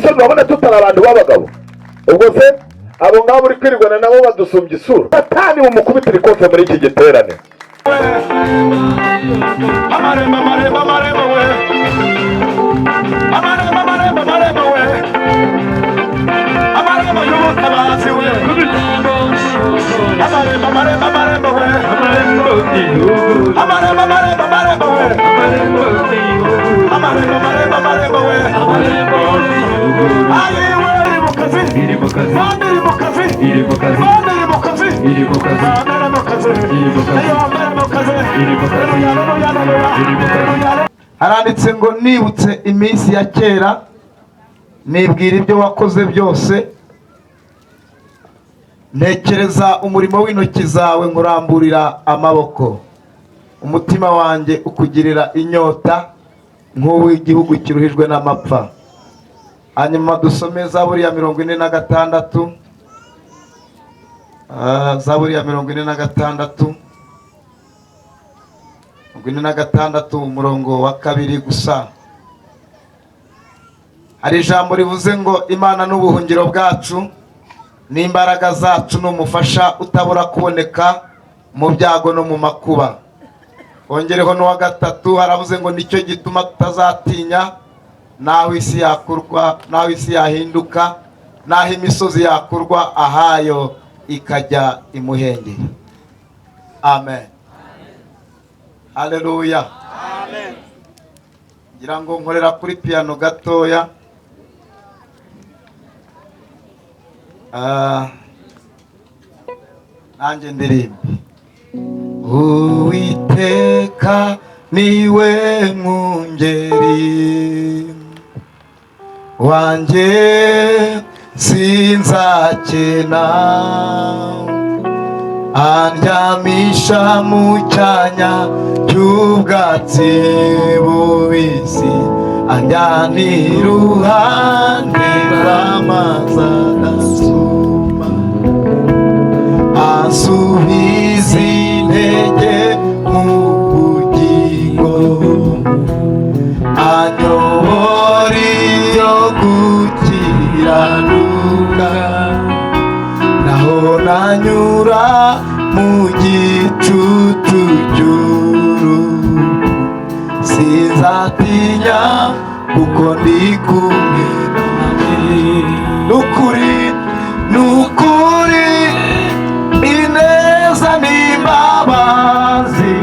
Se urabona tutari abantu b'abagabo? Ubwo se abo ngabo uri kwirwana nabo badusumbya isura? Satani mumukubitire ikofe muri iki giterane. Amarembo, amarembo, amarembo we, amarembo, amarembo, amarembo we, amarembo y'ubutabazi we, amarembo, amarembo, amarembo we, amarembo, amarembo, amarembo we, amarembo, amarembo, amarembo we. Ayiwe, iri mu kazi. Iri mu kazi. Mana iri mu kazi. Iri mu kazi. Mana iri mu kazi. Iri mu kazi. Mana iri mu kazi. Iri mu kazi. Iyo iri mu kazi. Iri mu kazi. Haleluya, haleluya. Iri mu kazi. Haleluya. Haranditse ngo: "Nibutse iminsi ya kera, nibwira ibyo wakoze byose, ntekereza umurimo w'intoki zawe, nkuramburira amaboko. Umutima wanjye ukugirira inyota nk'uw'igihugu kiruhijwe n'amapfa." Hanyuma dusome Zaburi ya 46. Zaburi ya 46, 46, umurongo wa 2 gusa. Hari ijambo rivuze ngo: "Imana ni ubuhungiro bwacu n'imbaraga zacu, ni umufasha utabura kuboneka mu byago no mu makuba." Hongereho n'uwa 3, haravuze ngo: "Nicyo gituma tutazatinya, naho isi yakurwa, naho isi yahinduka, naho imisozi yakurwa ahayo ikajya imuhengeri." Amen, haleluya. Ngira ngo nkorera kuri piyano gatoya. Nanjye ndirimbe. Uwiteka niwe mwungeri wanjye, sinzakena. Andyamisha mu cyanya cy'ubwatsi bubisi, anjyana iruhande rw'amazi adasuma, ansubiza intege mu bugingo, anyobora iyo gukiranuka. Naho nanyura mu gicucu cy'urupfu, sinzatinya, kuko ndi kumwe nawe. Nukuri, nukuri, ineza n'imbabazi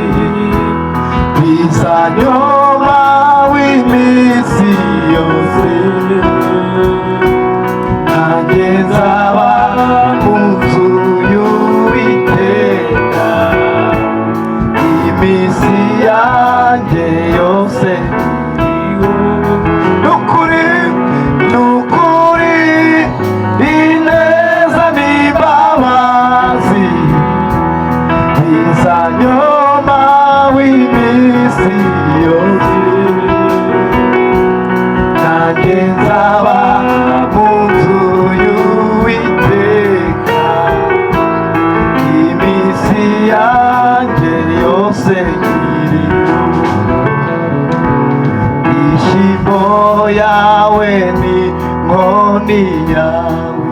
bizanyoma w'iminsi yose, nanjye nzaba mu nzu y'Uwiteka iminsi yanjye yose. Nukuri, nukuri, ineza n'imbabazi bizanyoma w'iminsi yose, nanjye nzaba mu nzu y'Uwiteka iminsi yanjye yose nkiriho. Ishyimbo yawe ni nkoni yawe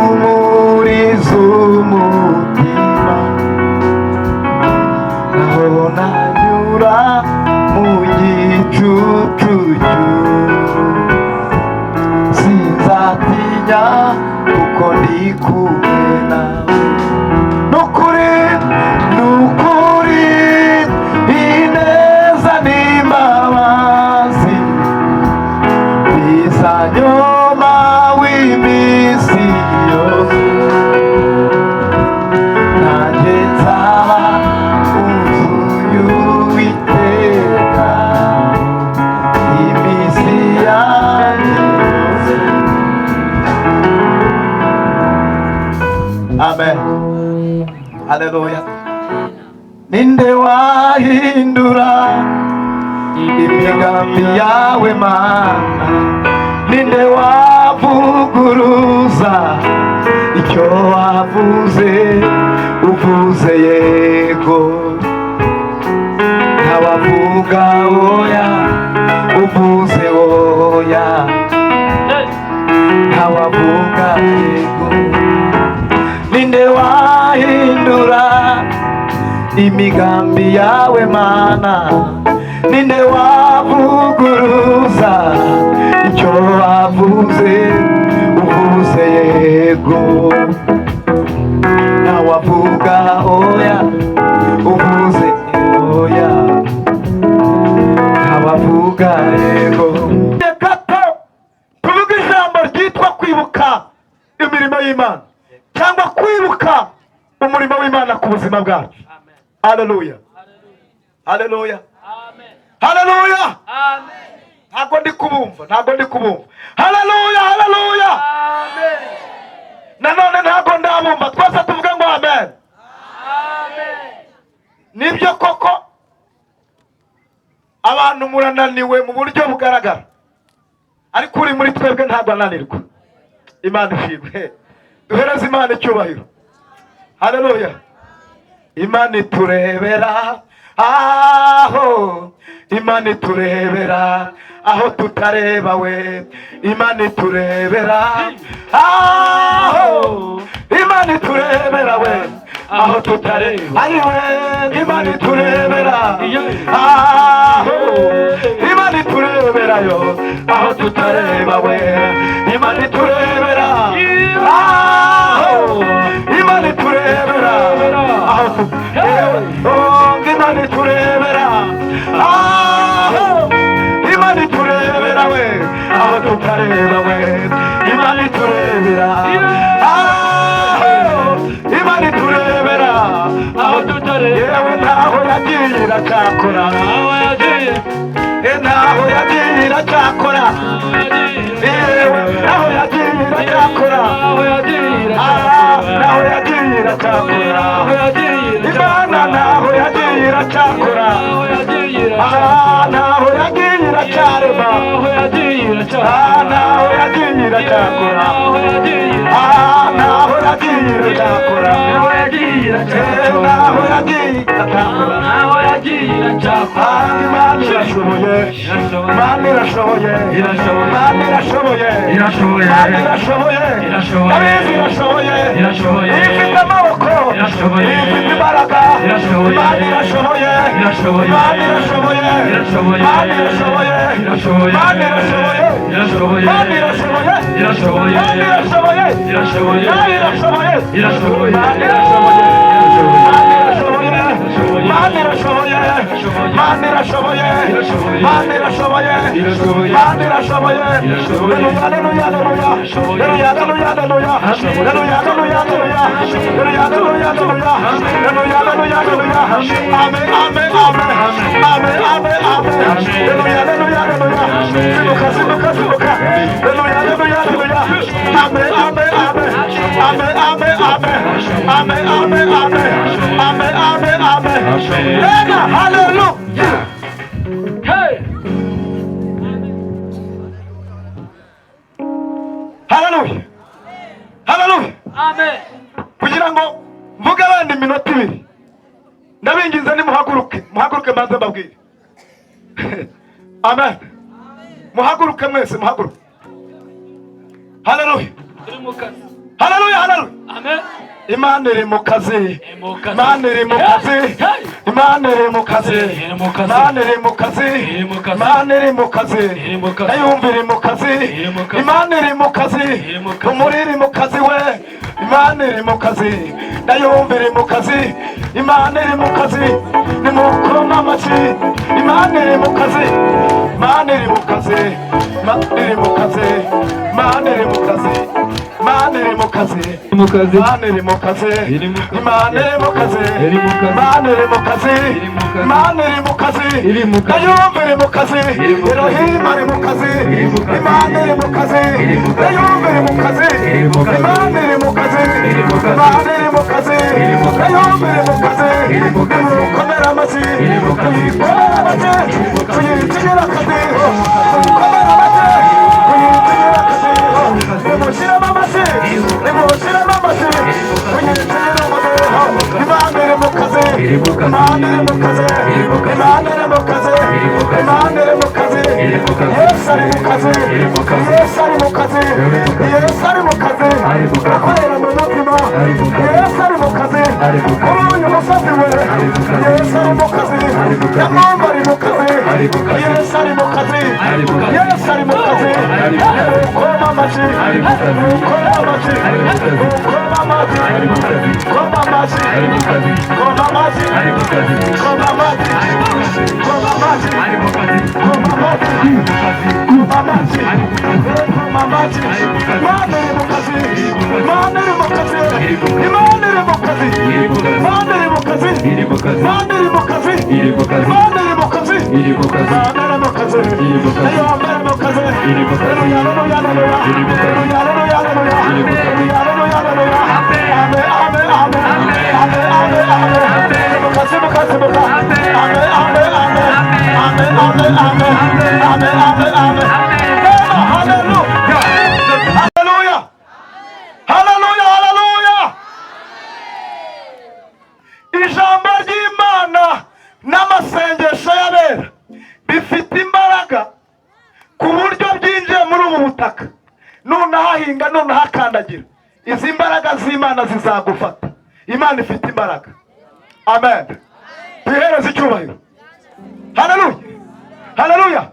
impumuriza umutima. Naho nanyura mu gicucu cy'urupfu, sinzatinya, kuko ndi kumwe nawe. Nukuri, nukuri, ineza n'imbabazi bizanyoma w'iminsi yose, nanjye nzaba mu nzu y'Uwiteka iminsi yanjye yose. Amen, haleluya. Ninde wahindura imigambi yawe, Mana? Ninde wavuguruza icyo wavuze? Uvuze yego, ntawavuga oya. Uvuze Imigambi yawe Mana, ninde wavuguruza icyo wavuze? Uvuze yego, ntawavuga oya. Uvuze oya, ntawavuga yego. Gato tuvuge ijambo ryitwa kwibuka imirimo y'Imana, cyangwa kwibuka umurimo w'Imana ku buzima bwacu. Haleluya, haleluya, haleluya! Ntabwo ndi kubumva, ntabwo ndi kubumva. Haleluya, haleluya! Nanone ntabwo ndabumva. Twese tuvuge ngo amen. Nibyo koko, abantu murananiwe mu buryo bugaragara, ariko uri muri twebwe ntabwo ananirwa. Imana ishimwe, duhereze Imana icyubahiro. Haleluya! Imana iturebera aho, Imana iturebera aho tutareba we. Imana iturebera aho, Imana iturebera we aho tutareba. Ariwe, Imana iturebera aho, Imana iturebera yo aho tutareba we. Imana iturebera aho, Imana iturebera aho tutareba. Oh, Imana iturebera aho, Imana iturebera we aho tutareba we. Imana iturebera aho, Imana iturebera aho tutareba. Yewe, ntaho yagiye, iracyakora. Ntaho yagiye, iracyakora. Yewe, ntaho yagiye, iracyakora. Ntaho yagiye, iracyakora. Imana ntaho yagiye, iracyakora. Ntaho yagiye, iracyarema. Ntaho yagiye, iracyakora. Ntaho yagiye, iracyakora. Ntaho yagiye, iracyakora. Imana irashoboye, Imana irashoboye, Imana irashoboye, Imana irashoboye, ndabizi irashoboye. Ifite amaboko, ifite imbaraga. Imana irashoboye, Imana irashoboye, Imana irashoboye, Imana irashoboye, Imana irashoboye, Imana irashoboye, Imana irashoboye, Imana irashoboye, Imana irashoboye, Imana irashoboye, Imana irashoboye, Imana irashoboye, Imana irashoboye. Haleluya, haleluya, haleluya, haleluya, haleluya, haleluya, haleluya, haleluya, haleluya, haleluya, haleluya, haleluya! Amen, amen, amen, amen, amen, amen! Haleluya, haleluya, haleluya! Simbuka, simbuka, simbuka! Haleluya, haleluya, haleluya! Amen, amen, amen, amen, amen, amen, amen, amen, amen, amen, amen, amen! Ena haleluya! Hey! Haleluya, haleluya! Amen. Kugira ngo mvuge abandi iminota 2, ndabinginze nimuhaguruke, muhaguruke maze mbabwire. Amen. Muhaguruke mwese, muhaguruke. Haleluya! Turi mu kazi. Haleluya, haleluya! Amen. Imana iri mu kazi. Iri mu kazi. Imana iri mu kazi. Hey! Imana iri mu kazi. Iri mu kazi. Imana iri mu kazi. Iri mu kazi. Imana iri mu kazi. Iri mu kazi. Ndayumva iri mu kazi. Iri mu kazi. Imana iri mu kazi. Iri mu kazi. Umuri iri mu kazi we. Imana iri mu kazi, ndayumva iri mu kazi. Imana iri mu kazi, nimukoma amashyi. Imana iri mu kazi, Imana iri mu kazi, Imana iri mu kazi, Imana iri mu kazi, Imana iri mu kazi. Mu kazi. Imana iri mu kazi. Iri mu kazi. Imana iri mu kazi. Iri mu kazi. Imana iri mu kazi. Iri mu kazi. Imana iri mu kazi. Iri mu kazi. Ndayumva iri mu kazi. Iri mu kazi. Elohim ari mu kazi. Iri mu kazi. Imana iri mu kazi. Iri mu kazi. Ndayumva iri mu kazi. Iri mu kazi. Imana iri mu kazi. Iri mu kazi. Imana iri mu kazi. Iri mu kazi. Ndayumva iri mu kazi. Iri mu kazi. Nimukomere amashyi. Iri mu kazi. Tuyikomere amashyi. Iri mu kazi. Tuyitigire akadiho. Tuyikomere amashyi. Tuyitigire akadiho. Nimushyiremo amashyi. Nimushyiremo amashyi. Tuyitigire akadiho. Imana iri mu kazi. Iri mu kazi. Imana iri mu kazi. Iri mu kazi. Imana iri mu kazi. Iri mu kazi. Imana iri mu kazi. Iri mu kazi. Yesu ari mu kazi. Iri mu kazi. Yesu ari mu kazi. Iri mu kazi. Yesu ari mu kazi. Ari mu kazi. Akorera mu mutima. Ari mu kazi. Yesu ari mu kazi. Ari mu kazi. Kuri uyu musozi we, Ari mu kazi. Yesu ari mu kazi. Ari mu kazi. Nyamwumba ari mu kazi. Ari mu kazi. Yesu ari mu kazi. Ari mu kazi. Yesu ari mu kazi. Ari mu kazi. Koma amashyi. Ari mu kazi. Koma amashyi. Ari mu kazi. Koma amashyi. Ari mu kazi. Koma amashyi. Ari mu kazi. Koma amashyi. Ari mu kazi. Koma amashyi. Koma amashyi. Ari mu kazi. Koma amashyi. Ari mu kazi. Koma amashyi. Ari mu kazi. Koma amashyi. Ari mu kazi. Mana iri mu kazi. Mana iri mu kazi. Iri mu kazi. Imana iri mu kazi. Iri mu kazi. Mana iri mu kazi. Iri mu kazi. Mana iri mu kazi. Iri mu kazi. Imana iri mu kazi. Iri mu kazi. Imana iri mu kazi. Iri mu kazi. Imana iri mu kazi. Iri mu kazi. Haleluya, haleluya, Iri mu kazi. haleluya. Haleluya, haleluya. Iri mu kazi. Haleluya, haleluya. Amen, amen, amen. Amen, amen, amen. Mu kazi, mu kazi, mu kazi. Amen, amen, amen. Amen, amen, amen. Amen, amen, amen. Haleluya. Haleluya. Haleluya, haleluya. Ijambo ry'Imana n'amasengesho y'abera bifite imbaraga ku buryo byinjiye muri ubu butaka. Nunahahinga, nunahakandagira, izi mbaraga z'Imana zizagufata. Imana ifite imbaraga. Amen. Tuyihereze icyubahiro. Haleluya, haleluya.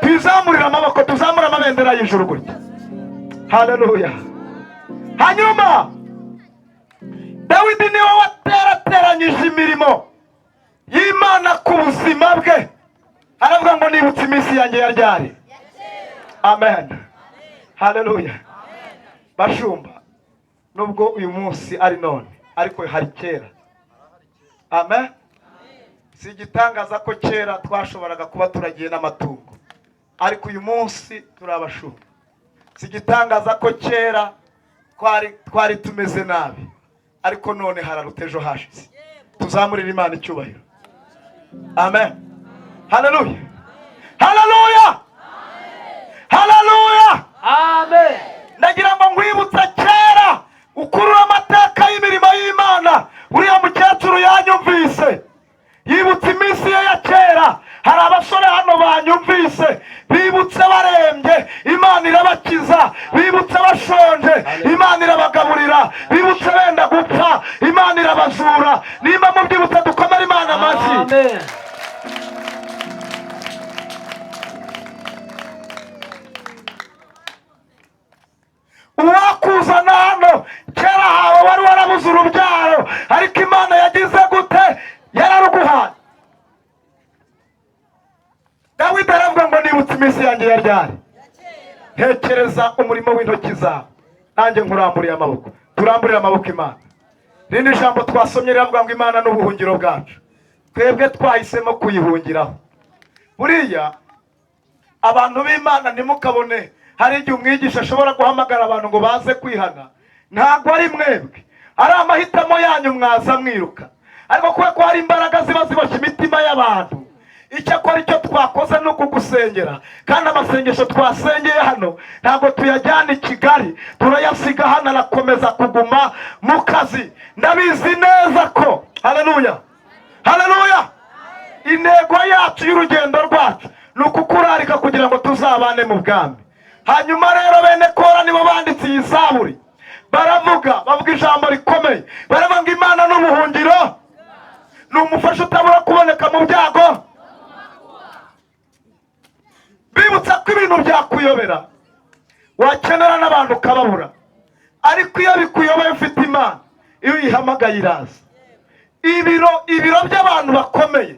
Tuyizamurire amaboko, tuzamure amabendera y'ijuru gutya. Haleluya. Hanyuma Dawidi niwe waterateranyije imirimo y'Imana ku buzima bwe, aravuga ngo: "Nibutse iminsi yanjye ya ryari?" Amen, haleluya. Bashumba, nubwo uyu munsi ari none, ariko hari kera. Amen. Si igitangaza ko kera twashoboraga kuba turagiye n'amatungo, ariko uyu munsi turi abashumba. Si igitangaza ko kera twari tumeze nabi, ariko none hararuta ejo hashize. Tuzamurire Imana icyubahiro. Amen, haleluya, haleluya, haleluya. Amen. Ndagira ngo nkwibutse kera, ukurure amateka y'imirimo y'Imana. Uriya mukecuru yanyumvise, yibutse iminsi ye ya kera. Hari abasore hano banyumvise, bibutse barembye, Imana irabakiza. Bibutse bashonje, Imana irabagaburira. Bibutse benda gupfa, Imana irabazura. Nimba mubyibutse, dukomere Imana amashyi. Amen. Uwakuzana hano, kera hawe wari warabuze urubyaro, ariko Imana yagize gute? Yararuguhaye. Dawidi aravuga ngo: "Nibutse iminsi yanjye ya ryari? Ntekereza umurimo w'intoki zawe." Nanjye nkuramburiye amaboko. Turamburire amaboko Imana. Rindi jambo twasomye riravuga ngo Imana ni ubuhungiro bwacu. Twebwe twahisemo kuyihungiraho. Buriya abantu b'Imana, ntimukabone hari igihe umwigisha ashobora guhamagara abantu ngo baze kwihana. Ntabwo ari mwebwe, ari amahitamo yanyu, mwaza mwiruka, ariko kubera ko hari imbaraga ziba ziboshye imitima y'abantu. Icyakora icyo twakoze ni ukugusengera, kandi amasengesho twasengeye hano ntabwo tuyajyana i Kigali, turayasiga hano, arakomeza kuguma mu kazi. Ndabizi neza ko, haleluya, haleluya, intego yacu y'urugendo rwacu ni ukukurarika kugira ngo tuzabane mu bwami. Hanyuma rero bene Kora nibo banditse iyi zaburi, baravuga, bavuga ijambo rikomeye, baravuga ngo Imana ni ubuhungiro, ni umufasha utabura kuboneka mu byago. Bibutsa ko ibintu byakuyobera, wakenera n'abantu ukababura, ariko iyo bikuyobeye ufite Imana, iyo uyihamagaye iraza. Ibiro by'abantu bakomeye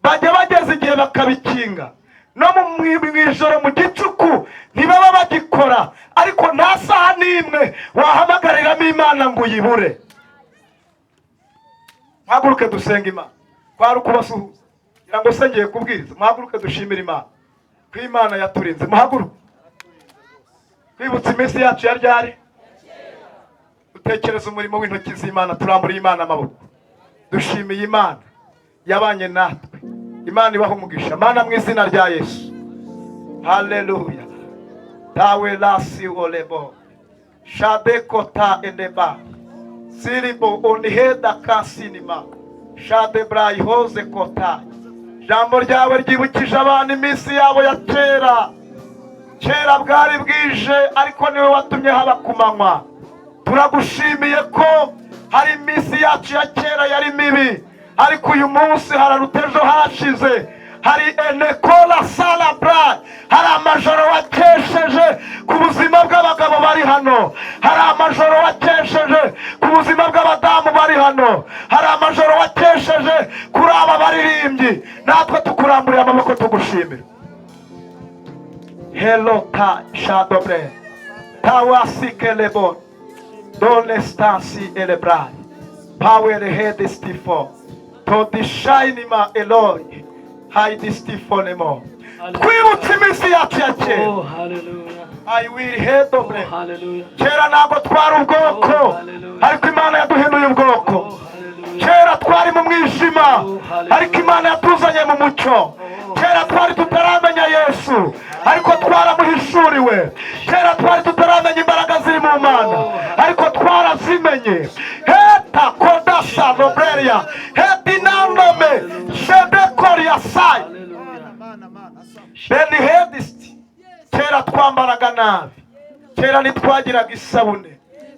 bajya bageza igihe bakabikinga, no mu ijoro mu gicuku ntibaba bagikora, ariko nta saha n'imwe wahamagariramo Imana ngo uyibure. Muhaguruke dusenga Imana. Kwari ukubasuhuza kugira ngo se ngiye kubwiriza. Muhaguruke dushimire Imana ko Imana yaturinze. Muhaguruke twibutse iminsi yacu ya ryari, dutekereza umurimo w'intoki z'Imana. Turamburiye Imana amaboko, dushimiye Imana yabanye natwe. Imana ibaha umugisha. Mana, mu izina rya Yesu, haleluya. Tawe lasi olebo shadekota endeba siribo oniheda kasinima shadebrayi hoze kota. Ijambo ryawe ryibukije abantu iminsi yabo ya kera. Kera bwari bwije, ariko niwe watumye haba ku manywa. Turagushimiye ko Hari iminsi yacu ya kera yari mibi, ariko uyu munsi hararuta ejo hashize. Hari enekola salabra, hari amajoro wakesheje ku buzima bw'abagabo bari hano, hari amajoro wakesheje ku buzima bw'abadamu bari hano, hari amajoro wakesheje kuri aba baririmbyi. Natwe tukuramburiye amaboko tugushimira. Helota shadobre tawasikelebo dolestansi elebrai power head stifo todishainima eloi haidistifonemo. Twibutse iminsi yacu ya kera. Oh, hallelujah. I will head Oh, obre. hallelujah. Kera ntabwo twari ubwoko, ariko Imana yaduhinduye ubwoko. Oh, hallelujah. Kera twari mu mwijima, ariko Imana yatuzanye mu mucyo. Kera twari tutaramenya Yesu, ariko twaramuhishuriwe. Kera twari tutaramenya imbaraga ziri mu Mana, ariko twarazimenye. Heta kodasa nobreria hedinanome shedekoriasai Hallelujah. benihedisiti. Kera twambaraga nabi, kera ntitwagiraga isabune,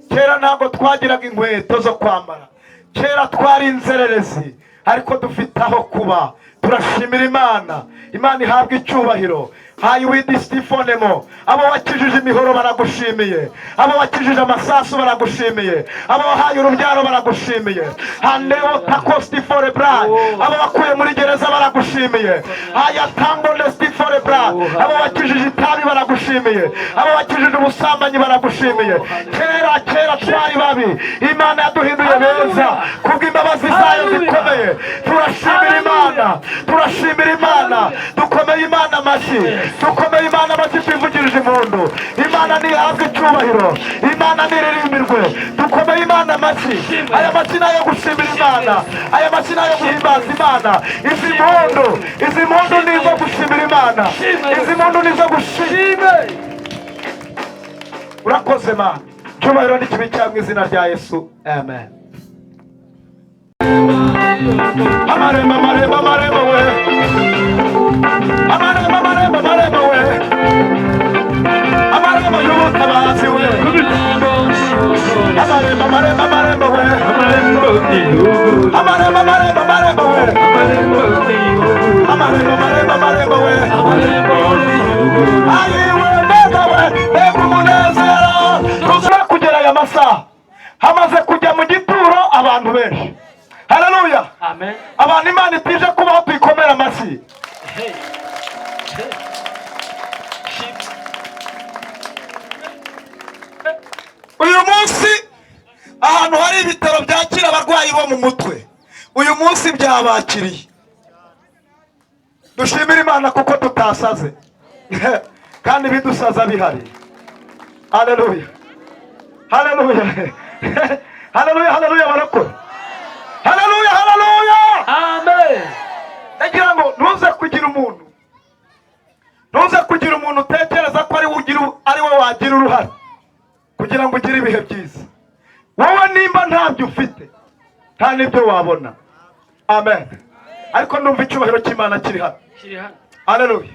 kera ntabwo twagiraga inkweto zo kwambara, kera twari inzererezi, ariko dufite aho kuba. Turashimira Imana. Imana ihabwa icyubahiro. Hayi widisifonemo. Abo wakijije imihoro baragushimiye, abo wakijije amasasu baragushimiye, abo wahaye urubyaro baragushimiye. Haneo takostifore bra, abo wakuye muri gereza baragushimiye. Hayatangolestifore bra, abo wakijije itabi baragushimiye, abo wakijije ubusambanyi baragushimiye. Kera kera twari babi, Imana yaduhinduye beza kubw'imbabazi zayo zikomeye. Turashimira Imana, turashimira Imana. Dukomeye Imana amashyi, dukomeye Imana amashyi, twivugirije impundu. Imana ntihabwe icyubahiro, Imana ntiririmbirwe. Dukomeye Imana amashyi. Aya mashyi ni ayo gushimira Imana, aya mashyi ni ayo guhimbaza Imana. Izi mpundu, izi mpundu ni izo gushimira Imana, izi mpundu ni izo gushimira. Urakoze Mana. Icyubahiro n'ikibi cyawe mu izina rya Yesu, amen. Amarembo, amarembo, amarembo we, amarembo, amarembo, amarembo we, amarembo y'ubutabazi we, amarembo, amarembo, amarembo we, amarembo, amarembo, amarembo we, amarembo, amarembo, amarembo we. Ayiwe, mbega we, mbega umunezero tuzaba kugera aya masaha. Hamaze kujya mu gituro abantu benshi. Haleluya. Amen. Abantu Imana itije kubaho, tuyikomere amashyi. Hey. Hey. Shim. Uyu munsi ahantu hari ibitaro byakira abarwayi bo mu mutwe, uyu munsi byabakiriye. Dushimire Imana kuko tutasaze, kandi ibidusaza bihari. Haleluya, haleluya, haleluya, haleluya barakora. Haleluya, haleluya. Amen. Ndagira ngo ntuze kugira umuntu, ntuze kugira umuntu utekereza ko ari we ugira, ari we wagira uruhare kugira ngo ugire ibihe byiza. Wowe nimba ntabyo ufite, nta n'ibyo wabona. Amen. Ariko ndumva icyubahiro cy'Imana kiri hano. Kiri hano. Haleluya.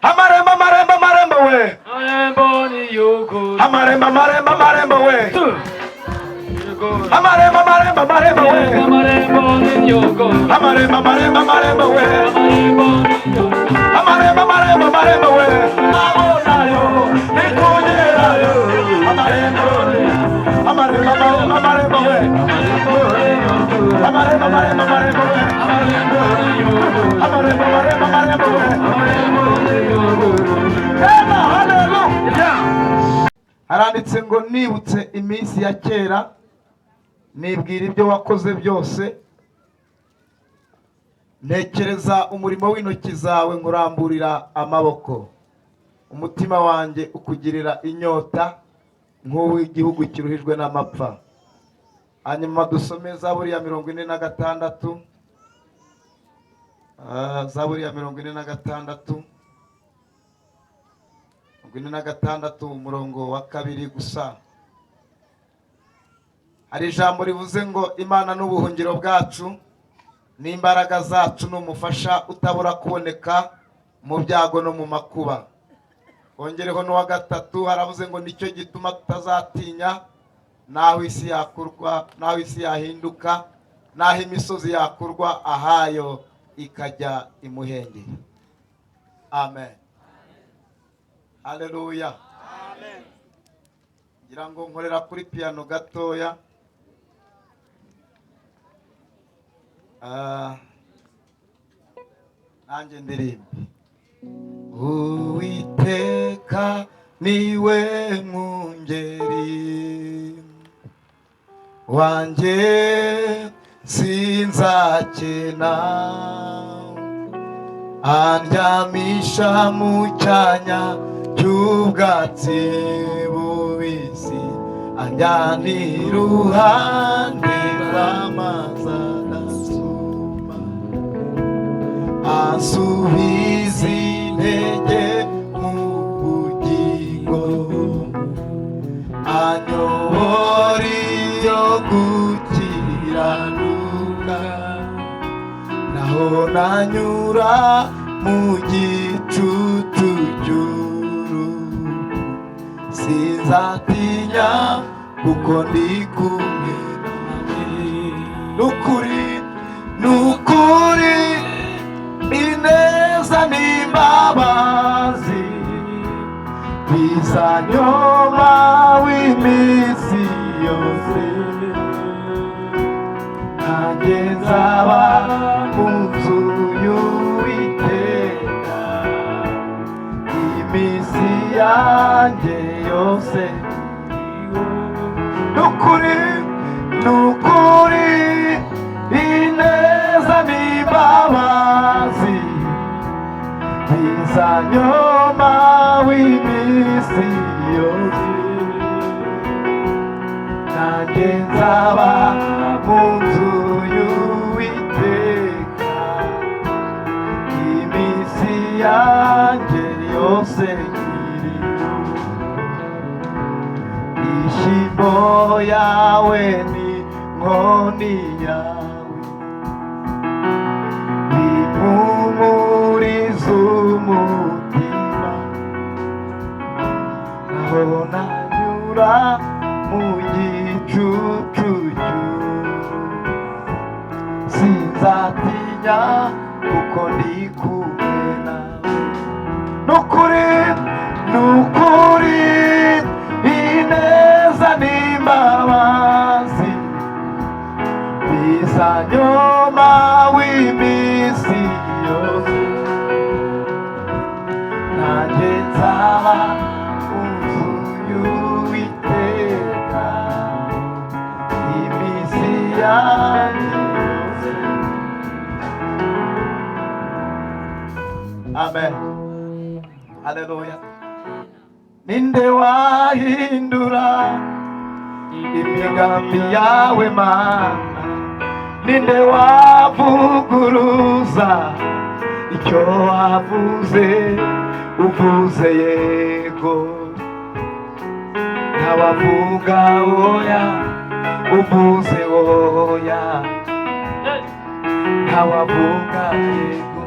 Amarembo, amarembo, amarembo we. Amarembo ni yuguru. Amarembo, amarembo, amarembo we. Tu. Yuguru. Amarembo, amarembo, amarembo we. Amarembo ni yuguru. Amarembo, amarembo, amarembo we. Amarembo ni yuguru. Amarembo, amarembo, amarembo we. Abonayo nikugerayo. Amarembo, amarembo, amarembo, amarembo we. Amarembo, amarembo, amarembo we. Amarembo, amarembo, amarembo we. Ema, haleluya. Haranditse ngo nibutse iminsi ya kera, nibwira ibyo wakoze byose, ntekereza umurimo w'intoki zawe, nkuramburira amaboko. Umutima wanjye ukugirira inyota nk'uw'igihugu kiruhijwe n'amapfa. Hanyuma dusome Zaburi ya 46. Zaburi ya 46, 46, umurongo wa 2 gusa. Hari ijambo rivuze ngo Imana n'ubuhungiro bwacu n'imbaraga zacu n'umufasha utabura kuboneka mu byago no mu makuba. Ongereho n'uwa gatatu, haravuze ngo nicyo gituma tutazatinya Naho isi yakurwa, naho isi yahinduka, naho imisozi yakurwa ahayo ikajya imuhengeri. Amen, haleluya. Ngira ngo nkorera kuri piyano gatoya. Nanjye ndirimbe. Uwiteka niwe mwungeri wanjye, sinzakena. Andyamisha mu cyanya cy'ubwatsi bubisi, anjyana iruhande rw'amazi adasuma, ansubiza intege mu bugingo, anyobora iyo gukiranuka. Naho nanyura mu gicucu cy'urupfu, sinzatinya kuko ndi kumwe nawe. Nukuri, nukuri, ineza n'imbabazi bizanyoma w'iminsi yose, nanjye nzaba mu nzu y'Uwiteka iminsi yanjye yose. Nukuri, nukuri, ineza n'imbabazi bizanyoma w'iminsi yose, nanjye nzaba mu nzu y'Uwiteka iminsi yanjye yose nkiriho. Ishyimbo yawe ni nkoni yawe bimpumuriza umutima. Naho nanyura mu gicucu cy'urupfu, sinzatinya kuko ndi kumwe nawe. Nukuri, nukuri, ineza n'imbabazi bizanyoma w'iminsi yose, nanjye nzaba mu nzu y'Uwiteka iminsi yanjye yose. Amen, haleluya. Ninde wahindura imigambi yawe Mana? Ninde wavuguruza icyo wavuze? Uvuze yego, ntawavuga oya. Uvuze oya, ntawavuga yego.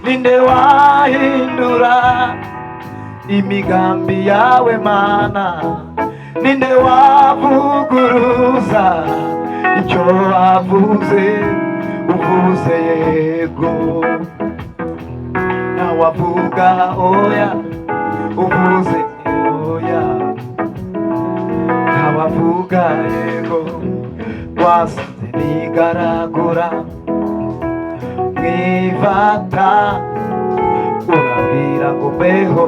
Ninde wahindura imigambi yawe Mana? Ninde wavuguruza icyo wavuze? Uvuze yego, ntawavuga oya. Uvuze oya, ntawavuga yego. Wasanze nigaragura mwivata, urabwira ngo mbeho,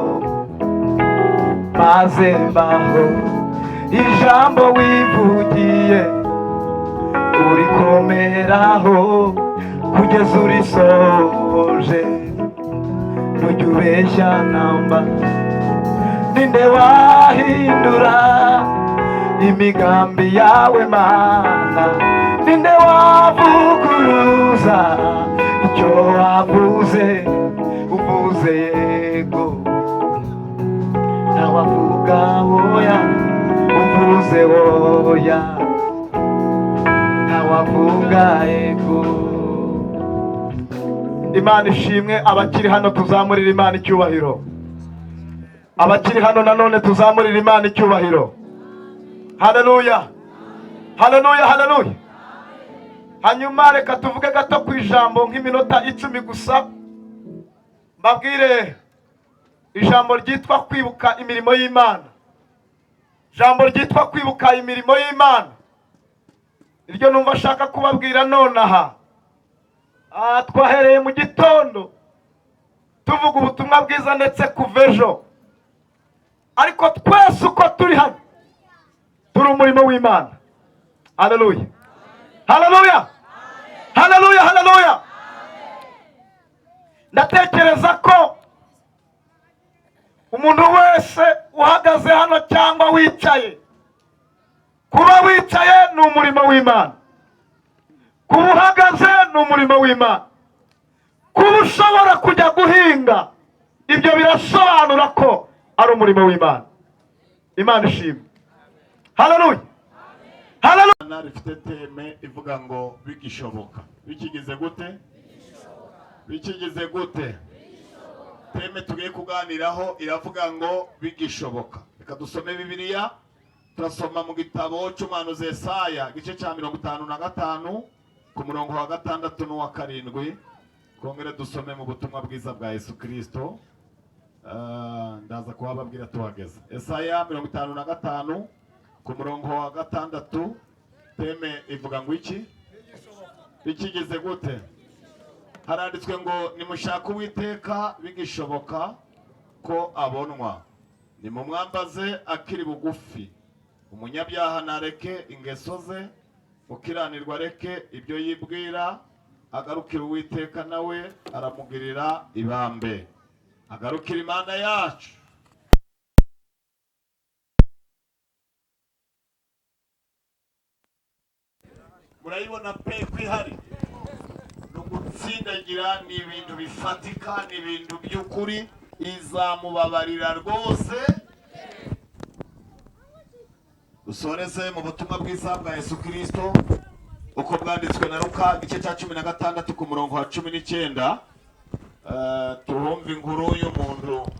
maze mbaho. Ijambo wivugiye urikomeraho kugeza urisoje, ntujya ubeshya namba. Ninde wahindura imigambi yawe Mana? Ninde wavuguruza icyo wavuze? Uvuze yego, ntawavuga oya. Uvuze oya, ntawavuga yego. Imana ishimwe. Abakiri hano tuzamurira Imana icyubahiro. Abakiri hano nanone tuzamurira Imana icyubahiro. Haleluya, haleluya, haleluya. Hanyuma reka tuvuge gato ku ijambo nk'iminota 10 gusa, mbabwire ijambo ryitwa kwibuka imirimo y'Imana. Ijambo ryitwa kwibuka imirimo y'Imana, iryo numva ashaka kubabwira nonaha. Twahereye mu gitondo tuvuga ubutumwa bwiza ndetse kuva ejo, ariko twese uko turi hano turi umurimo w'Imana. Haleluya, haleluya, haleluya, haleluya. Ndatekereza ko umuntu wese uhagaze hano cyangwa wicaye, kuba wicaye ni umurimo w'Imana, kuba uhagaze ni umurimo w'Imana, kuba ushobora kujya guhinga, ibyo birasobanura ko ari umurimo w'Imana. Imana ishimwe. Haleluya, haleluya. Rifite thème ivuga ngo bigishoboka. Bikigize gute? Bikigize gute? Thème tugiye kuganiraho iravuga ngo bigishoboka. Reka dusome Bibiliya. Turasoma mu gitabo cy'umuhanuzi Yesaya, igice cya 55, ku murongo wa 6 n'uwa 7. Twongere dusome mu butumwa bwiza bwa Yesu Kirisito. Ndaza kuhababwira tuhageze. Esaya 55 ku murongo wa 6. Thème ivuga ngo iki? Bikigeze gute? Haranditswe ngo nimushake Uwiteka bigishoboka ko abonwa, nimumwambaze akiri bugufi. Umunyabyaha nareke ingeso ze, ukiranirwa areke ibyo yibwira, agarukira Uwiteka nawe aramugirira ibambe, agarukira Imana yacu. Murayibona pe ko ihari. Ni ugutsindagira, ni ibintu bifatika, ni ibintu by'ukuri, izamubabarira rwose. Dusoreze mu butumwa bwiza bwa Yesu Kirisito uko bwanditswe na Luka, igice cya 16 ku murongo wa 19. Tuhumva inkuru y'umuntu.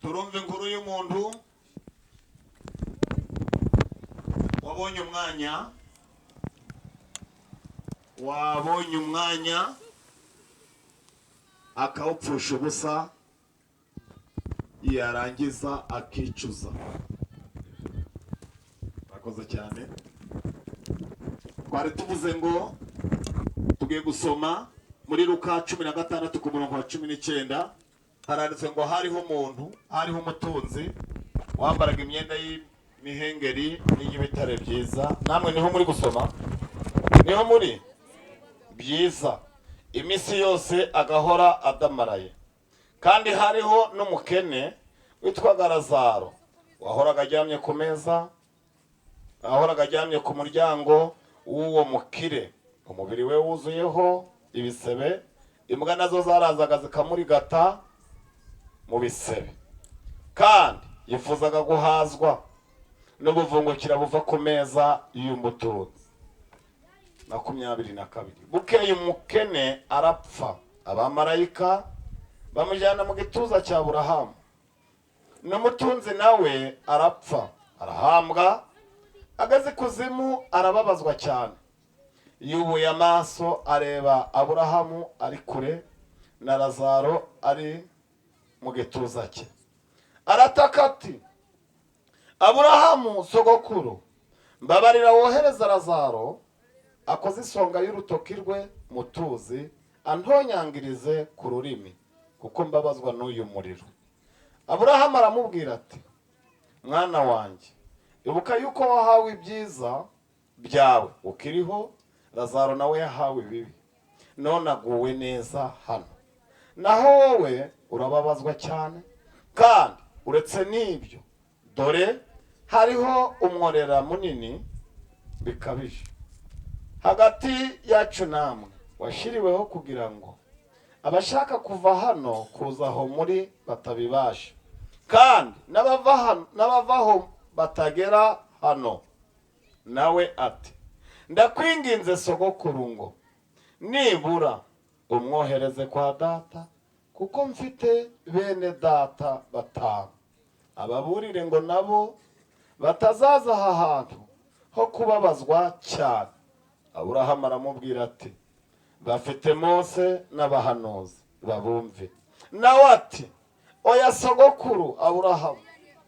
Turumva inkuru y'umuntu wabonye umwanya akawupfusha ubusa, yarangiza akicuza. Murakoze cyane. Twari tuvuze ngo tugiye gusoma muri Luka 16 ku murongo wa 19. Haranditse ngo hariho umuntu, hariho umutunzi wambaraga imyenda y'imihengeri n'iy'ibitare byiza. Namwe niho muri gusoma? Niho muri byiza. Iminsi yose agahora adamaraye. Kandi hariho n'umukene witwaga Lazaro, wahoraga aryamye ku meza, wahoraga aryamye ku muryango w'uwo mukire, umubiri we wuzuyeho ibisebe, imbwa nazo zarazaga zikamurigata mu bisebe. Kandi yifuzaga guhazwa n'ubuvungukira buva ku meza y'umutunzi. 22. Bukeye umukene arapfa, abamarayika bamujyana mu gituza cya Aburahamu. N'umutunzi nawe arapfa, arahambwa, ageze kuzimu arababazwa cyane. Yubuye amaso areba Aburahamu ari kure na Lazaro ari mu gituza cye. Arataka ati, Aburahamu sogokuru, mbabarira wohereza Lazaro akoze isonga y'urutoki rwe mu tuzi, antonyangirize ku rurimi, kuko mbabazwa n'uyu muriro. Aburahamu aramubwira ati, mwana wanjye, ibuka yuko wahawe ibyiza byawe ukiriho, Lazaro nawe yahawe ibibi, none aguwe neza hano, naho wowe urababazwa cyane. Kandi uretse n'ibyo, dore hariho umworera munini bikabije hagati yacu namwe, washyiriweho kugira ngo abashaka kuva hano kuza aho muri batabibasha, kandi n'abavaho batagera hano. Nawe ati, ndakwinginze sogokuru ngo nibura umwohereze kwa data, Kuko mfite bene data batanu, ababurire ngo nabo batazaza aha hantu ho kubabazwa cyane. Aburahamu aramubwira ati: "Bafite Mose n'abahanuzi, babumve." Nawe ati: "Oya, sogokuru Aburahamu,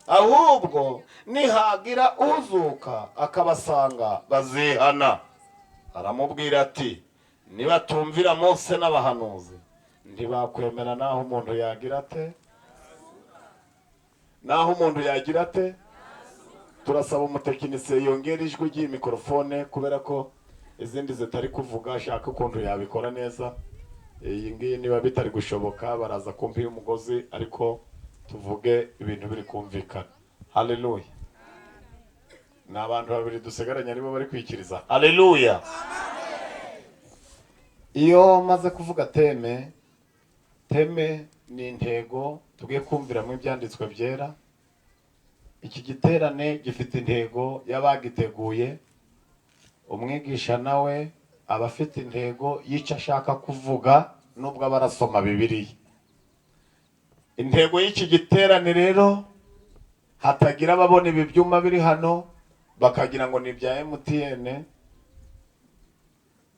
ahubwo nihagira uzuka akabasanga bazihana." Aramubwira ati: "Nibatumvira Mose n'abahanuzi, ntibakwemera naho umuntu yagira ate, naho umuntu yagira ate." Turasaba umutekinisiye yongera ijwi ry'iyi mikorofone, kubera ko izindi zitari kuvuga. Ashaka ukuntu yabikora neza iyi ngiyi. Niba bitari gushoboka, baraza kumpa umugozi, ariko tuvuge ibintu biri kumvikana. Haleluya! Ni abantu babiri dusigaranye, aribo bari kwikiriza. Haleluya! Iyo maze kuvuga thème, thème ni intego tugiye kumviramo ibyanditswe byera. Iki giterane gifite intego y'abagiteguye. Umwigisha nawe aba afite intego y'icyo ashaka kuvuga, nubwo aba arasoma Bibiliya. Intego y'iki giterane rero, hatagira ababona ibi byuma biri hano bakagira ngo ni ibya MTN,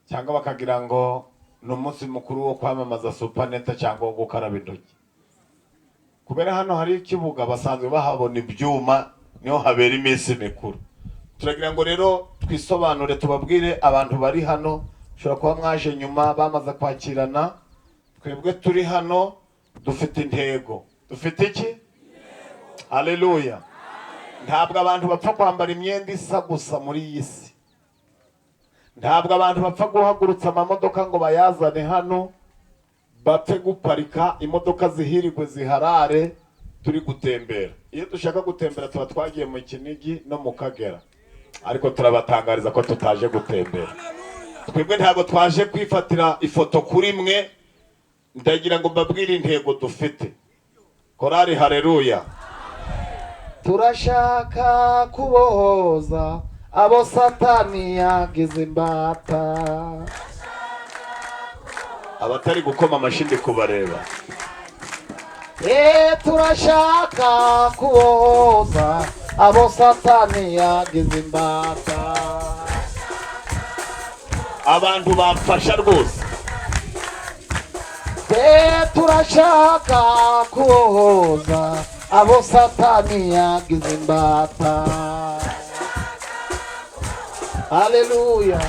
cyangwa bakagira ngo ni umunsi mukuru wo kwamamaza supaneta cyangwa wo gukaraba intoki, kubera hano hari ikibuga basanzwe bahabona ibyuma, niho habera iminsi mikuru. Turagira ngo rero twisobanure, tubabwire abantu bari hano. Ushobora kuba mwaje nyuma bamaze kwakirana. Twebwe turi hano dufite intego. Dufite iki? Haleluya! Ntabwo abantu bapfa kwambara imyenda isa gusa muri iyi si. Ntabwo abantu bapfa guhagurutsa amamodoka ngo bayazane hano, bapfe guparika imodoka zihirirwe ziharare turi gutembera. Iyo dushaka gutembera tuba twagiye mu Kinigi no mu Kagera, ariko turabatangariza ko tutaje gutembera. Twebwe ntabwo twaje kwifatira ifoto kuri mwe. Ndagira ngo mbabwire intego dufite. Korari, haleluya! Turashaka kubohoza abo Satani yagize imbata. Abatari gukoma amashyi ndi kubareba. Turashaka kubohoza abo Satani yagize imbata. Abantu bamfasha rwose. Turashaka kubohoza abo Satani yagize imbata. Haleluya!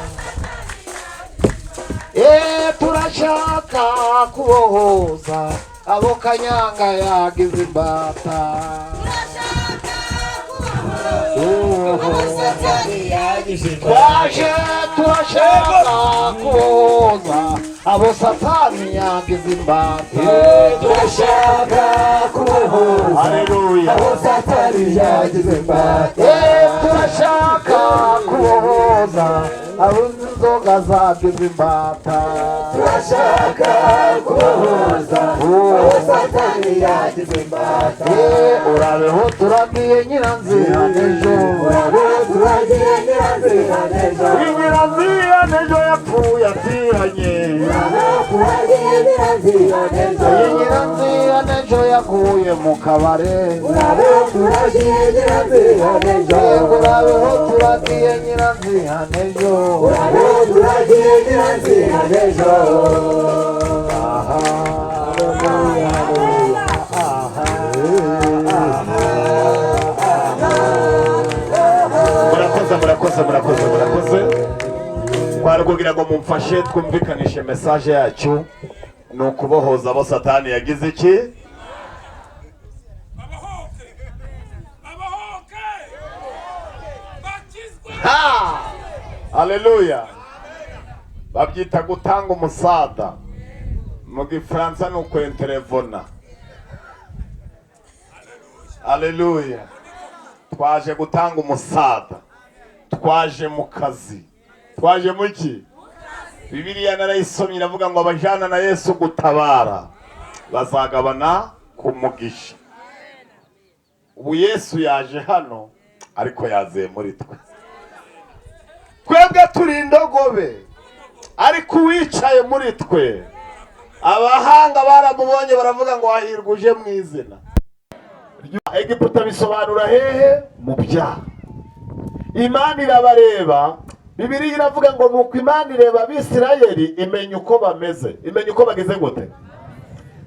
Turashaka kubohoza abo kanyanga yagize imbata. Twaje, turashaka kubohoza abo Satani yagize imbata. Turashaka kubohoza Haleluya! abo Satani yagize imbata. Turashaka kubohoza abo inzoga zagize imbata. Turashaka kubohoza abo Satani yagize imbata. Urabeho, turagiye Nyiranzira n'ejo. Urabeho, turagiye Nyiranzira n'ejo. Nyiranzira n'ejo yapfuye atihanye. Urabeho, turagiye Nyiranzira n'ejo. Iyi Nyiranzira n'ejo yaguye mu kabare. Urabeho, turagiye Nyiranzira n'ejo. Yego, urabeho, turagiye Nyiranzira n'ejo. Urabeho, turagiye Nyiranzira n'ejo. Aha. Haleluya, haleluya. Aha. Murakoze, murakoze, murakoze, murakoze. Twari kugira ngo mumfashe twumvikanishe message yacu: ni ukubohoza abo Satani yagize iki? Babohoke, babohoke, bakizwe. Ha! Haleluya! Babyita gutanga umusada, mu gifaransa ni ukwenterevona. Haleluya! Twaje gutanga umusada, twaje mu kazi. Twaje mu ki? Bibiliya narayisomye, iravuga ngo abajana na Yesu gutabara bazagabana ku mugisha. Ubu Yesu yaje hano, ariko yaziye muri twe. Twebwe turi indogobe, ariko uwicaye muri twe Abahanga baramubonye baravuga ngo hahirwa uje mu izina. Egiputa bisobanura hehe? Mu byaha. Imana irabareba. Bibiliya iravuga ngo nuko Imana ireba Abisirayeli imenya uko bameze, imenya uko bageze gute.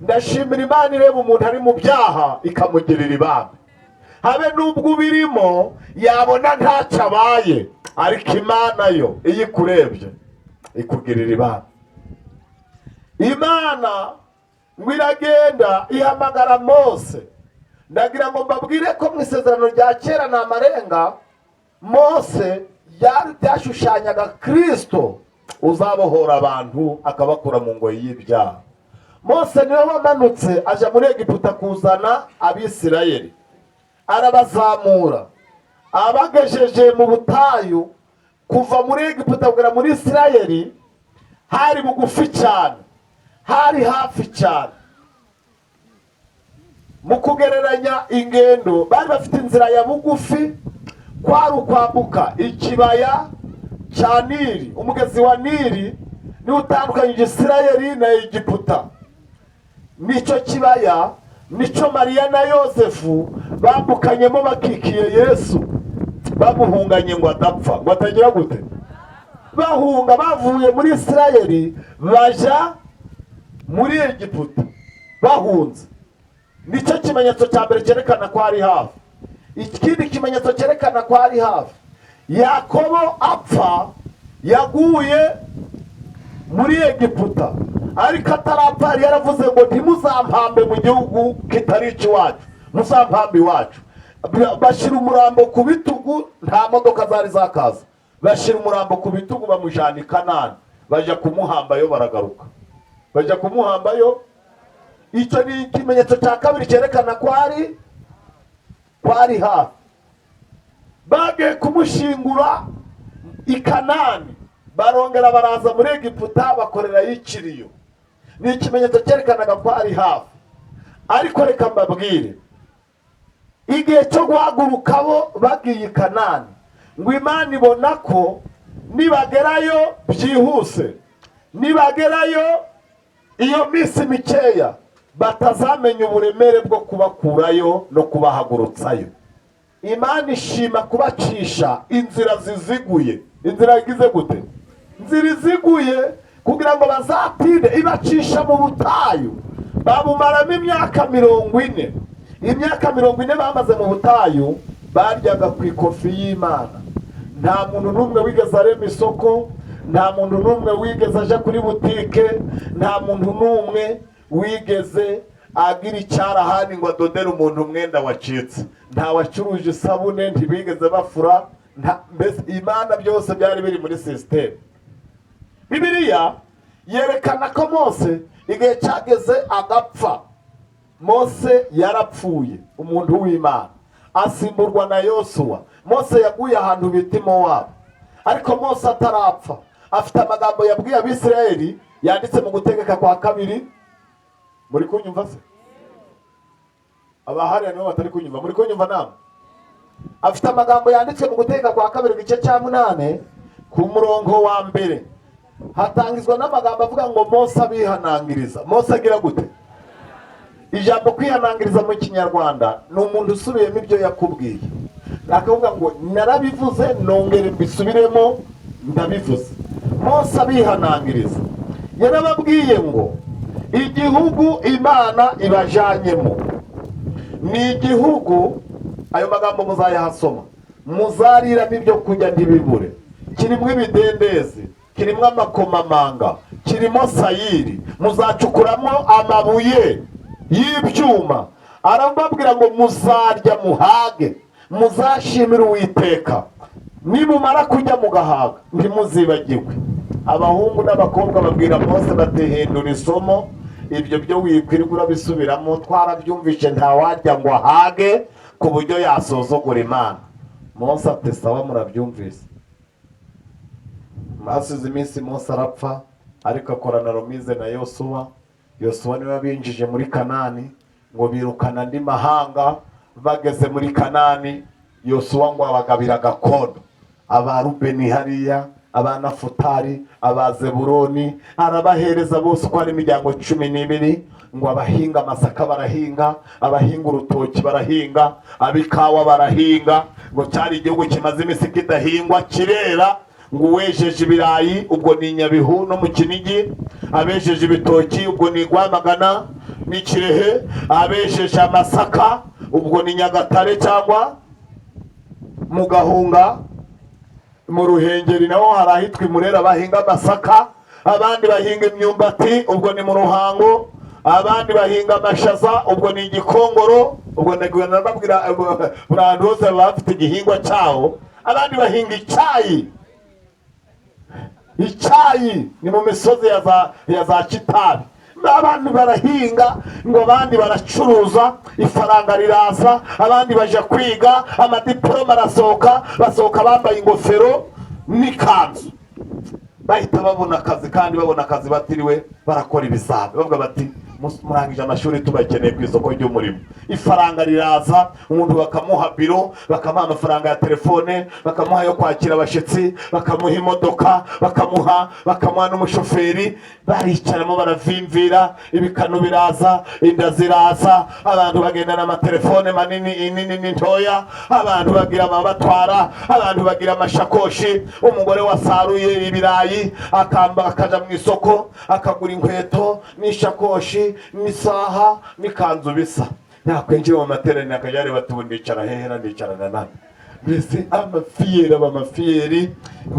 Ndashimira Imana ireba umuntu ari mu byaha ikamugirira ibambe, habe n'ubwo ubirimo yabona ntacyo abaye, ariko Imana yo iyo ikurebye ikugirira ibambe. Imana ngo iragenda ihamagara Mose. Ndagira ngo mbabwire ko mu isezerano rya kera ni amarenga Mose byashushanyaga Kristo uzabohora abantu akabakura mu ngoyi y'ibyaha. Mose niwe wamanutse aja muri Egiputa kuzana Abisirayeli, arabazamura abagejeje mu butayu. Kuva muri Egiputa kugera muri Isirayeli hari bugufi cyane, hari hafi cyane. Mu kugereranya ingendo bari bafite inzira ya bugufi, kwari ukwambuka ikibaya cya Nili. Umugezi wa Nili niwo utandukanyije Isirayeli na Egiputa. Nicyo kibaya nicyo Mariya na Yosefu bambukanyemo bakikiye Yesu, bamuhunganye ngo adapfa, ngo atagira gute, bahunga bavuye muri Isirayeli baja muri Egiputa bahunze. Nicyo kimenyetso cya mbere cyerekana ko ari hafi. Ikindi kimenyetso cyerekana ko ari hafi, Yakobo apfa yaguye muri Egiputa, ariko atarapfa yari yaravuze ngo ntimuzampambe mu gihugu kitari icy'iwacu, muzampambe iwacu. Bashyira umurambo ku bitugu, nta modoka zari zakaza, bashyira umurambo ku bitugu bamujyana i Kanani, bajya kumuhambayo baragaruka, bajya kumuhambayo. Icyo ni ikimenyetso cya kabiri cyerekana ko ari hafi. Bagiye kumushingura i Kanani, barongera baraza muri Egiputa bakorerayo ikiriyo. Ni ikimenyetso cyerekanaga ko ari hafi. Ariko reka mbabwire, igihe cyo guhaguruka bo bagiye i Kanani, ngo Imana ibona ko nibagerayo byihuse, nibagerayo iyo minsi mikeya, batazamenya uburemere bwo kubakurayo no kubahagurutsayo. Imana ishima kubacisha inzira ziziguye. Inzira igize gute? Inzira iziguye, kugira ngo bazatinde. Ibacisha mu butayu, babumaramo imyaka 40. Imyaka 40 bamaze mu butayu baryaga ku ikofi y'Imana. Nta muntu n'umwe wigeze arema isoko, nta muntu n'umwe wigeze aja kuri butike, nta muntu n'umwe wigeze agira icyarahani ngo adodere umuntu umwenda wacitse, nta wacuruje isabune, ntibigeze bafura, mbese Imana byose byari biri muri sisiteme. Bibiliya yerekana ko Mose igihe cyageze agapfa. Mose yarapfuye, umuntu w'Imana, asimburwa na Yosuwa. Mose yaguye ahantu bita i Mowabu. Ariko Mose atarapfa afite amagambo yabwiye Abisirayeli yanditse mu Gutegeka kwa Kabiri. Muri kunyumva se? Abahariya nibo batari kunyumva, muri kunyumva namwe? Afite amagambo yanditswe mu Gutegeka kwa Kabiri igice cya 8 ku murongo wa 1. Hatangizwa n'amagambo avuga ngo Mose abihanangiriza. Mose agira gute? Ijambo kwihanangiriza mu Kinyarwanda ni umuntu usubiyemo ibyo yakubwiye, akavuga ngo narabivuze nongere mbisubiremo, ndabivuze. Mose abihanangiriza yarababwiye ngo igihugu Imana ibajanyemo ni igihugu, ayo magambo muzayahasoma, muzariramo ibyo kurya ntibibure, kirimo ibidendezi, kirimo amakomamanga, kirimo sayiri, muzacukuramo amabuye y'ibyuma. Arababwira ngo muzarya muhage, muzashimira Uwiteka. Nimumara kujya mugahaga ntimuzibagirwe. Abahungu n'abakobwa babwira Mose bati hindura isomo, ibyo byo wikwirirwa urabisubiramo, twarabyumvishe, ntawarya ngo ahage ku buryo yasuzugura Imana. Mose ati sawa, murabyumvise. Hasize iminsi Mose arapfa, ariko akorana romize na Yosuwa. Yosuwa niwe binjije muri Kanani, ngo birukana andi mahanga. Bageze muri Kanani, Yosuwa ngo abagabira gakondo, aba Rubeni hariya, Abanafutari, Abazeburoni, arabahereza bose uko ari imiryango 12. Ngo abahinga amasaka barahinga, abahinga urutoki barahinga, abikawa barahinga. Ngo cyari igihugu kimaze iminsi kidahingwa, kirera. Ngo uwejeje ibirayi ubwo ni Nyabihu no mu Kinigi, abejeje ibitoki ubwo ni Rwamagana n'ikirehe, abejeje amasaka ubwo ni Nyagatare cyangwa mu Gahunga, mu Ruhengeri naho hari ahitwa Imurera bahinga amasaka, abandi bahinga imyumbati ubwo ni mu Ruhango, abandi bahinga amashaza ubwo ni Igikongoro. Ubwo ndababwira buri hantu hose baba bafite igihingwa cyaho. Abandi bahinga icyayi, icyayi ni mu misozi ya za Kitabi. Abandi barahinga, ngo abandi baracuruza, ifaranga riraza, abandi baja kwiga, amadiporoma arasohoka, basohoka bambaye ingofero n'ikanzu, bahita babona akazi, kandi babona akazi batiriwe barakora ibizami. Bavuga bati: "Murangije amashuri, tubakeneye ku isoko ry'umurimo." Ifaranga riraza, umuntu bakamuha biro, bakamuha amafaranga ya telefone, bakamuha yo kwakira abashyitsi, bakamuha imodoka, bakamuha n'umushoferi, baricaramo baravimvira. Ibikanu biraza, inda ziraza, abantu bagendana amatelefone manini, inini n'intoya, abantu bagira amabatwara, abantu bagira amashakoshi. Umugore wasaruye ibirayi akamba akaja mu isoko akagura inkweto n'ishakoshi n'isaha n'ikanzu bisa, yakwinjira mu materaniro akajya areba ati: "Ubu ndicara hehera, ndicarana nande?" Mbese amafiyeri aba amafiyeri.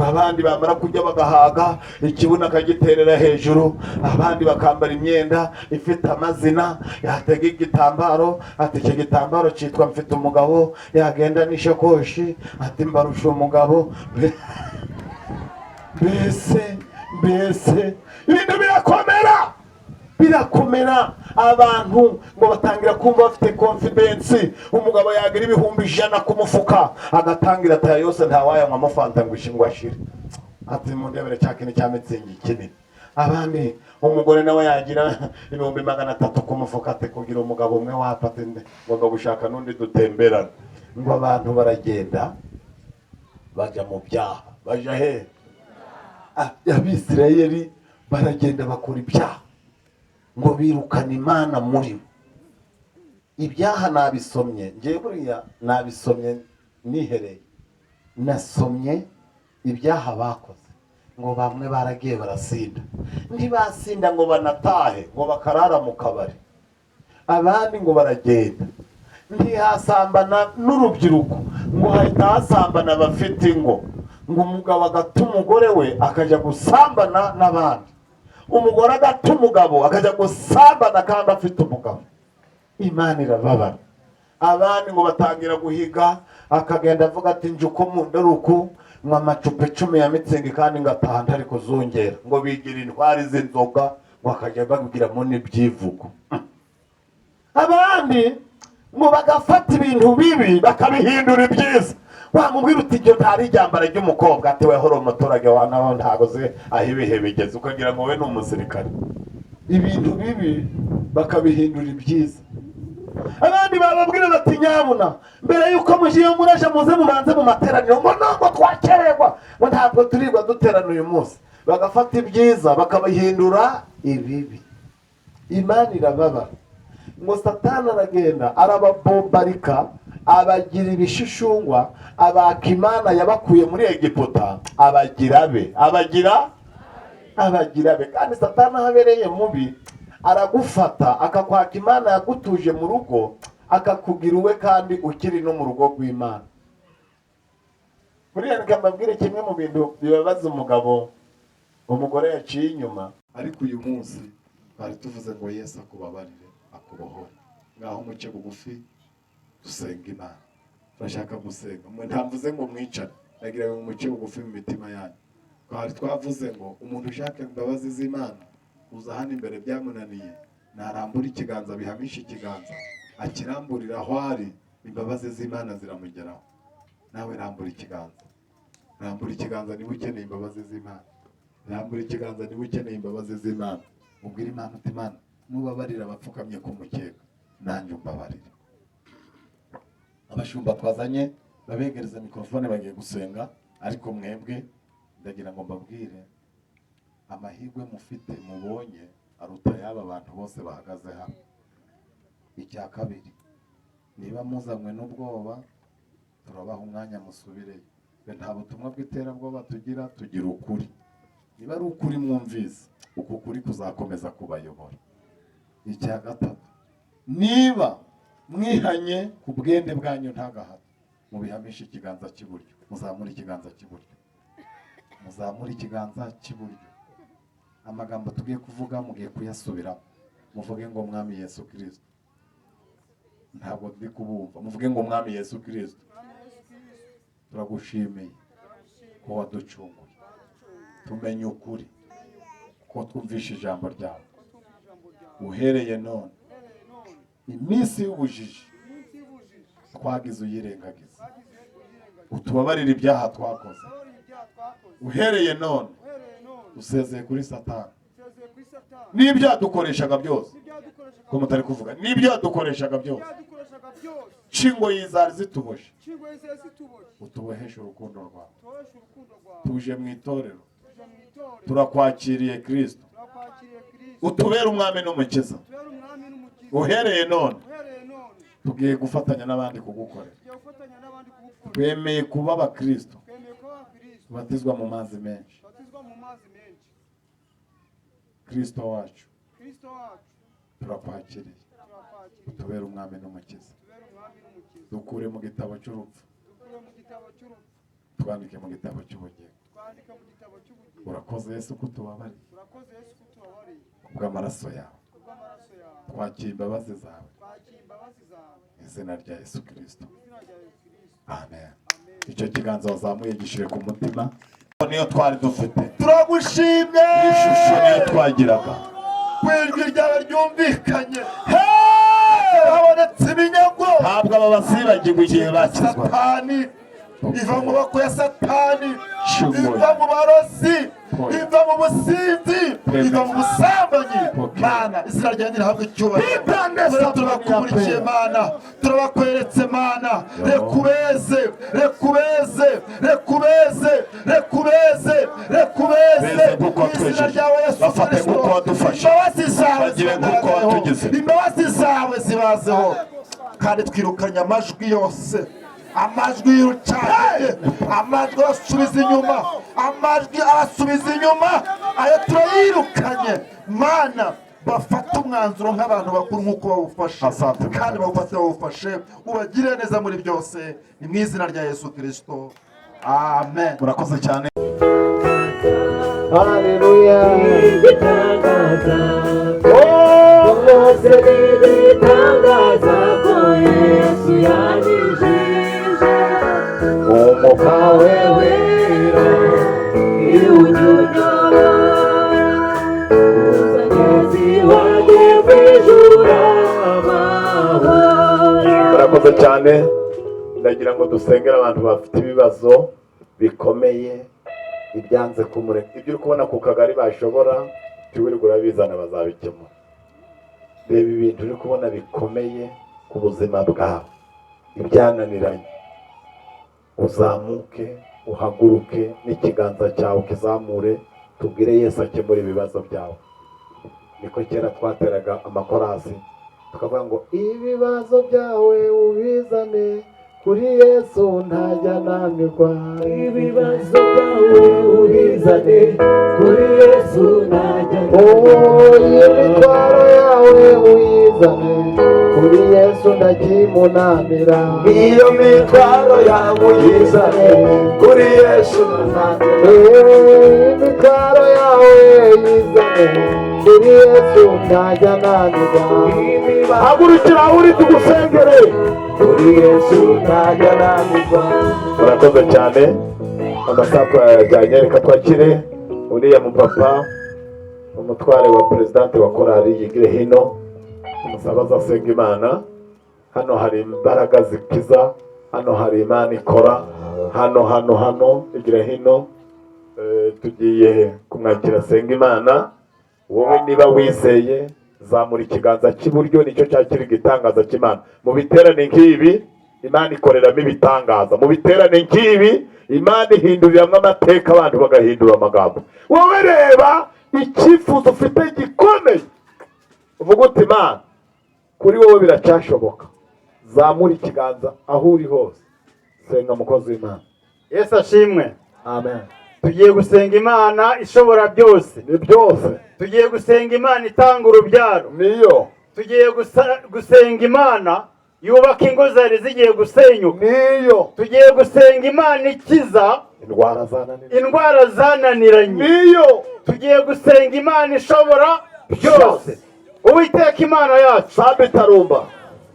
Abandi bamara kurya bagahaga, ikibuno akagiterera hejuru, abandi bakambara imyenda ifite amazina, yatega igitambaro ati: "Icyo gitambaro cyitwa mfite umugabo." Yagenda n'ishakoshi ati: "Mbarusha umugabo." Mbese ibintu birakomera, birakomera. Abantu ngo batangira kumva bafite confidence. Umugabo yagira 100,000 ku mufuka, agatangira ataya yose ntawayanywamo fanta ngo ishingwe ashire, ati: "Mundebere cya kintu cya Mützig kinini." Abandi, umugore nawe yagira 300,000 ku mufuka, ati: "Kugira umugabo umwe wapfa," ati: "Ngomba gushaka n'undi dutemberana." Ngo abantu baragenda bajya mu byaha. Bajya he? Abisirayeli baragenda bakora ibyaha, ngo birukana Imana muri bo. Ibyaha nabisomye ngewe, buriya nabisomye nihereye, nasomye ibyaha bakoze. Ngo bamwe baragiye barasinda, ntibasinda ngo banatahe, ngo bakarara mu kabari. Abandi ngo baragenda ntihasambana n'urubyiruko, ngo hahita hasambana abafite ingo. Ngo umugabo agata umugore we akajya gusambana n'abandi, umugore agata umugabo akajya gusambana kandi afite umugabo. Imana irababara. Abandi ngo batangira guhiga, akagenda avuga ati: "Nje uko mu uku nywa amacupa 10 ya Mützig kandi ngataha ntari kuzungera." Ngo bigira intwari z'inzoga, ngo akajya babwiramo n'ibyivugo. Abandi ngo bagafata ibintu bibi bakabihindura ibyiza. Wamubwira uti: "Iryo ntari iryambara ry'umukobwa," ati: "Wehora umuturage wa naho ntago uzi aho ibihe bigeze," ukagira ngo we ni umusirikare. Ibintu bibi bakabihindura ibyiza. Abandi bababwira bati: "Nyabuna, mbere yuko mugiye muraje, muze mubanze mu materaniro," ngo ntabwo twakererwa, ngo ntabwo turirwa duterana uyu munsi. Bagafata ibyiza bakabihindura ibibi. Imana irababara. Ngo Satani aragenda arababombarika, abagira ibishushungwa, abaka Imana yabakuye muri Egiputa, abagira be, abagira be. Kandi Satani aho abereye mubi, aragufata akakwaka Imana yagutuje mu rugo, akakugira uwe kandi ukiri no mu rugo rw'Imana. Buriya reka mbabwire kimwe mu bintu bibabaza umugabo umugore yaciye inyuma. Ariko uyu munsi twari tuvuze ngo Yesu akubabarire, akubohore. Ngaho muce bugufi dusenga Imana. Turashaka gusenga. Mwe ntamvuze ngo mwicare, ndagira ngo muce bugufi mu mitima yanyu. Twari twavuze ngo umuntu ushaka imbabazi z'Imana uza hano imbere byamunaniye, narambura ikiganza, bihamisha ikiganza, akiramburira aho ari, imbabazi z'Imana ziramugeraho. Nawe rambura ikiganza, rambura ikiganza niba ukeneye imbabazi z'Imana, rambura ikiganza niba ukeneye imbabazi z'Imana. Ubwire Imana uti: "Imana, nubabarira abapfukamye ku mukeka, nanjye umbabarire." Abashumba twazanye babegereza mikorofone, bagiye gusenga, ariko mwebwe Ndagira ngo mbabwire amahirwe mufite mubonye aruta y'aba bantu bose bahagaze hano. Icya kabiri, niba muzanywe n'ubwoba, turabaha umwanya musubireyo. Twe nta butumwa bw'iterabwoba tugira, tugira ukuri. Niba ari ukuri mwumvise, uku kuri kuzakomeza kubayobora. Icya gatatu, niba mwihanye ku bwende bwanyu nta gahato, mubihamishe ikiganza cy'iburyo. Muzamure ikiganza cy'iburyo, muzamure ikiganza cy'iburyo. Amagambo tugiye kuvuga mugiye kuyasubiramo. Muvuge ngo: "Mwami Yesu Kirisito." Ntabwo ndi kubumva. Muvuge ngo: "Mwami Yesu Kirisito, turagushimiye ko waducunguye, tumenye ukuri ko twumvishe ijambo ryawe. Uhereye none, iminsi y'ubujiji twagize uyirengagiza, utubabarire ibyaha twakoze. Uhereye none usezeye kuri Satani n'ibyo yadukoreshaga byose." Ko mutari kuvuga? N'ibyo yadukoreshaga byose, n'ingoyi zari zituboshye, utuboheshe urukundo rwawe. Tuje mu itorero, turakwakiriye Kirisito, utubere umwami n'umukiza. Uhereye none tugiye gufatanya n'abandi kugukorera. Twemeye kuba abakristo tubatizwa mu mazi menshi. Kristo wacu, turakwakiriye, utubere umwami n'umukiza. Dukure mu gitabo cy'urupfu, twandike mu gitabo cy'ubugingo. Urakoze Yesu ko utubabariye kubw'amaraso yawe. Twakira imbabazi zawe mu izina rya Yesu Kirisito, amen. Icyo kiganza wazamuye gishyire ku mutima. Niyo twari dufite. Turagushimye. Ishusho niyo twagiraga. Ku ijwi ryawe ryumvikanye habonetse iminyago. Ntabwo aba bazibagirwa igihe bakizwa. Satani, iva mu maboko ya Satani. Shumoya. Iva mu barozi. Oya. Iva mu businzi. Amen. Iva mu busambanyi. Okay. Mana, izina ryawe nirihabwe icyubahiro. Bitande. Turabakurikiye Mana, turabakweretse Mana. Rekubeze, rekubeze, rekubeze, rekubeze, rekubeze. Beze nk'uko Mu izina watwejeje. ryawe Yesu Bafate Kristo. nk'uko wadufashe. Imbabazi zawe Bagire nk'uko zibagaragareho. watugize. Imbabazi zawe zibazeho, kandi twirukanye amajwi yose, amajwi y'urucantege, amajwi abasubiza inyuma, amajwi abasubiza inyuma, ayo turayirukanye Mana. Bafate umwanzuro nk'abantu bakuru nk'uko bawufashe. Asante. Kandi bawufate, bawufashe, ubagire neza muri byose. Ni mu izina rya Yesu Kirisito, amen. Murakoze cyane. Haleluya. Igitangaza. Rwose ni igitangaza ko Yesu yanyijije. Umwuka we wera iwunyura. Uzageza iwanjye mu ijuru amahoro. Murakoze cyane. Ndagira ngo dusengere abantu bafite ibibazo bikomeye, ibyanze kumureka, ibyo uri kubona ku kagari bashobora tiwirirwa urabizana, bazabikemura. Reba ibintu uri kubona bikomeye ku buzima bwawe, ibyananiranye, uzamuke, uhaguruke n'ikiganza cyawe ukizamure, tubwire Yesu akemura ibibazo byawe. Niko kera twateraga amakorasi tukavuga ngo: "Ibibazo byawe ubizane kuri Yesu, ntajya ananirwa." Ibibazo byawe ubizane kuri Yesu, ntajya. Oh, imitwaro yawe uyizane kuri Yesu, ndakimunanira. Iyo mitwaro yawe uyizane kuri Yesu. Eh, imitwaro yawe yizane kuri Yesu, ntajya ananirwa. Hagurukira aho uri tugusengere. Kuri Yesu ntajya ananirwa. Murakoze cyane. Amasaha twayajyanye. Reka twakire uriya mupapa, umutware wa perezidante wa korali, yigire hino, umusaba azasenga Imana. Hano hari imbaraga zikiza, hano hari Imana ikora hano, hano, hano. Igira hino. Tugiye kumwakira asenga Imana. Wowe niba wizeye, zamura ikiganza cy'iburyo, nicyo cyakira igitangaza cy'Imana mu biterane nk'ibi. Imana ikoreramo ibitangaza mu biterane nk'ibi. Imana ihinduriramo amateka, abantu bagahindura amagambo. Wowe reba icyifuzo ufite gikomeye, uvuga uti: "Imana, kuri wowe biracyashoboka." Zamura ikiganza aho uri hose, senga, mukozi w'Imana. Yesu ashimwe. Amen. Tugiye gusenga Imana ishobora byose. Ni byose. Tugiye gusenga Imana itanga urubyaro. Niyo. Tugiye gusenga Imana yubaka ingo zari zigiye gusenyuka. Niyo. Tugiye gusenga Imana ikiza indwara zananiranye. Indwara zananiranye. Niyo. Tugiye gusenga Imana ishobora byose. Uwiteka Imana yacu, Sambi tarumba,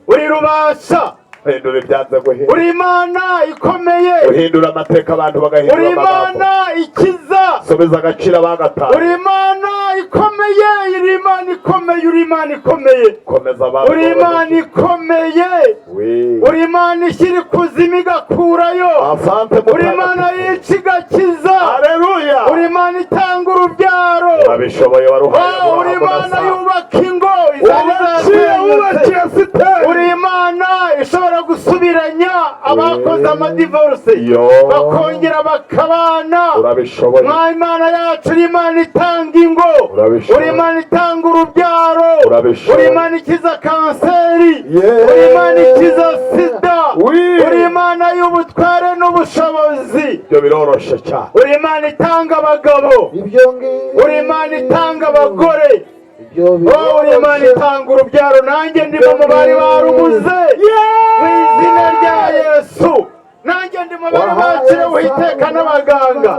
uri rubasha, uhindura ibyanze guhindura, uri Imana ikomeye, uhindura amateka, abantu bagahindura uri amagambo, Imana ikiza, subiza agaciro abagataye, uri Imana ikomeye, uri Imana ikomeye, uri Imana ikomeye, komeza abantu, uri Imana ikomeye, we, uri Imana ishyira ikuzimu igakurayo, asante. Uri Imana yica igakiza, Haleluya. Uri Imana itanga urubyaro, Urabishoboye, waruhaye Oh, uri Aburahamu na Imana Sara. yubaka ingo izari Wubakiye, wubakiye zasenyutse, siteri. Uri Imana ishobora gusubiranya abakoze amadivorce Yo. bakongera bakabana. Urabishoboye. Mwa Imana yacu, uri Imana itanga ingo, Urabishoboye. uri Imana itanga urubyaro, Urabishoboye. uri Imana ikiza kanseri, Yeah. uri Imana ikiza sida, Oui. uri Imana y'ubutware n'ubushobozi, Ibyo biroroshe cyane. Uri Imana itanga abagabo, Ibyo ngibyo. Uri Imana itanga abagore. Ibyo. Oh, uri Imana itanga urubyaro. Nanjye ndimo mu bari barubuze, mu izina rya Yesu. Nanjye ndi mu bari baciriweho iteka n'abaganga,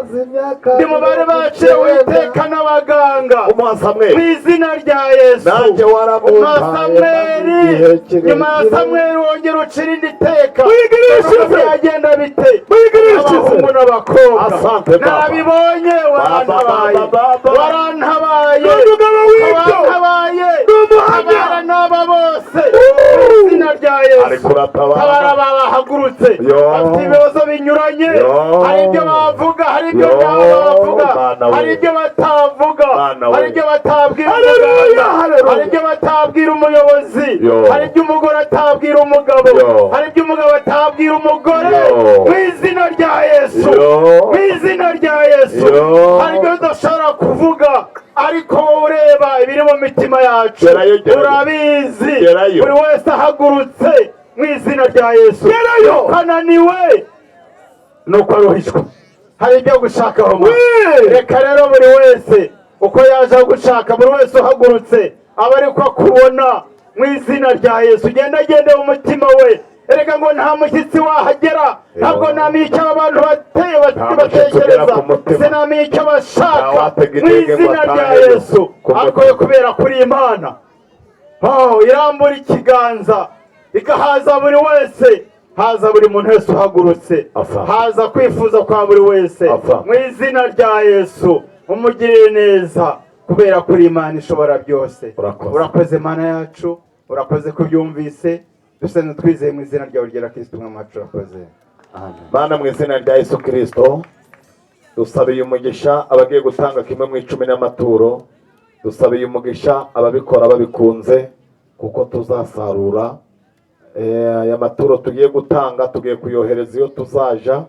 ndi mu bari baciriweho iteka n'abaganga, Umuha mu Samweli. Izina rya Yesu. Nanjye waramumpaye. Umuha Samweli. Igihe kirekire. Nyuma ya Samweli wongera ucira indi teka. Wigirishije. Byagenda bite? Wigirishije. Abahungu n'abakobwa. Asante, Baba. Nabibonye, warantabaye. Baba, Baba. Warantabaye. Ni umugabo w'ibyo. Warantabaye. Ni umuhamya. Tabara n'aba bose mu izina rya Yesu. Ariko uratabara. Tabara aba bahagurutse, Yo. bafite ibibazo binyuranye. Yo. Hari ibyo bavuga, hari ibyo Yo. bavuga, Mana we. hari ibyo batavuga, Mana we. hari ibyo batabwira Haleluya, umuganga, haleluya. hari ibyo batabwira umuyobozi, Yo. hari ibyo umugore atabwira umugabo, Yo. hari ibyo umugabo atabwira umugore. Yo. Mu izina rya Yesu, Yo. mu izina rya Yesu, Yo. hari ibyo tudashobora kuvuga, ariko wowe ureba ibiri mu mitima yacu, Gerayo, gerayo. urabizi. Gerayo. Buri wese ahagurutse, mu izina rya Yesu. Gerayo. Ananiwe nuko aruhijwe, hari ibyo gushakaho mwa. Reka rero buri wese uko yaje gushaka, buri wese uhagurutse aba ariko akubona, mu izina rya Yesu. Ugenda agende mu mutima we. Erega ngo nta mushyitsi wahagera. Ntabwo namenya icyo aba bantu bateye, Nta mushyitsi ugera batekereza, ku mutima. sinamenya icyo bashaka, Ntawatega mu intege ngo izina rya atahe Yesu. ku mutima. Ariko kubera kuri Imana, oh, irambura ikiganza igahaza buri wese, haza buri muntu wese uhagurutse, Asa. haza kwifuza kwa buri wese, Asa. mu izina rya Yesu. Umugirire neza kubera kuri Imana ishobora byose. Urakoze. Urakoze Mana yacu, urakoze kubyumvise. Dusenze twizeye mu izina ryawe ryera, Kristo Umwami wacu. Urakoze, amen. Mana, mu izina rya Yesu Kirisito, dusabiye umugisha abagiye gutanga kimwe mu icumi n'amaturo. Dusabiye umugisha ababikora babikunze, kuko tuzasarura. Aya maturo tugiye gutanga, tugiye kuyohereza iyo tuzaja,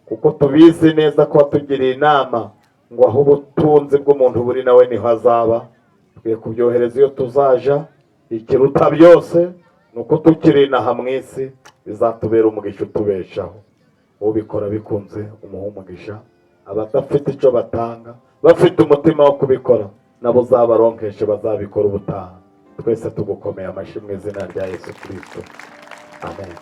kuko tubizi neza ko watugiriye inama ngo aho ubutunzi bw'umuntu buri nawe niho azaba. Tugiye kubyohereza iyo tuzaja. Ikiruta byose ni uko tukiri inaha mu isi bizatubera umugisha utubeshaho. Ubikora bikunze umuha umugisha. Abadafite icyo batanga, bafite umutima wo kubikora, nabo uzabaronkeshe, bazabikora ubutaha. Twese tugukomeye amashyi mu izina rya Yesu Kirisito, amen.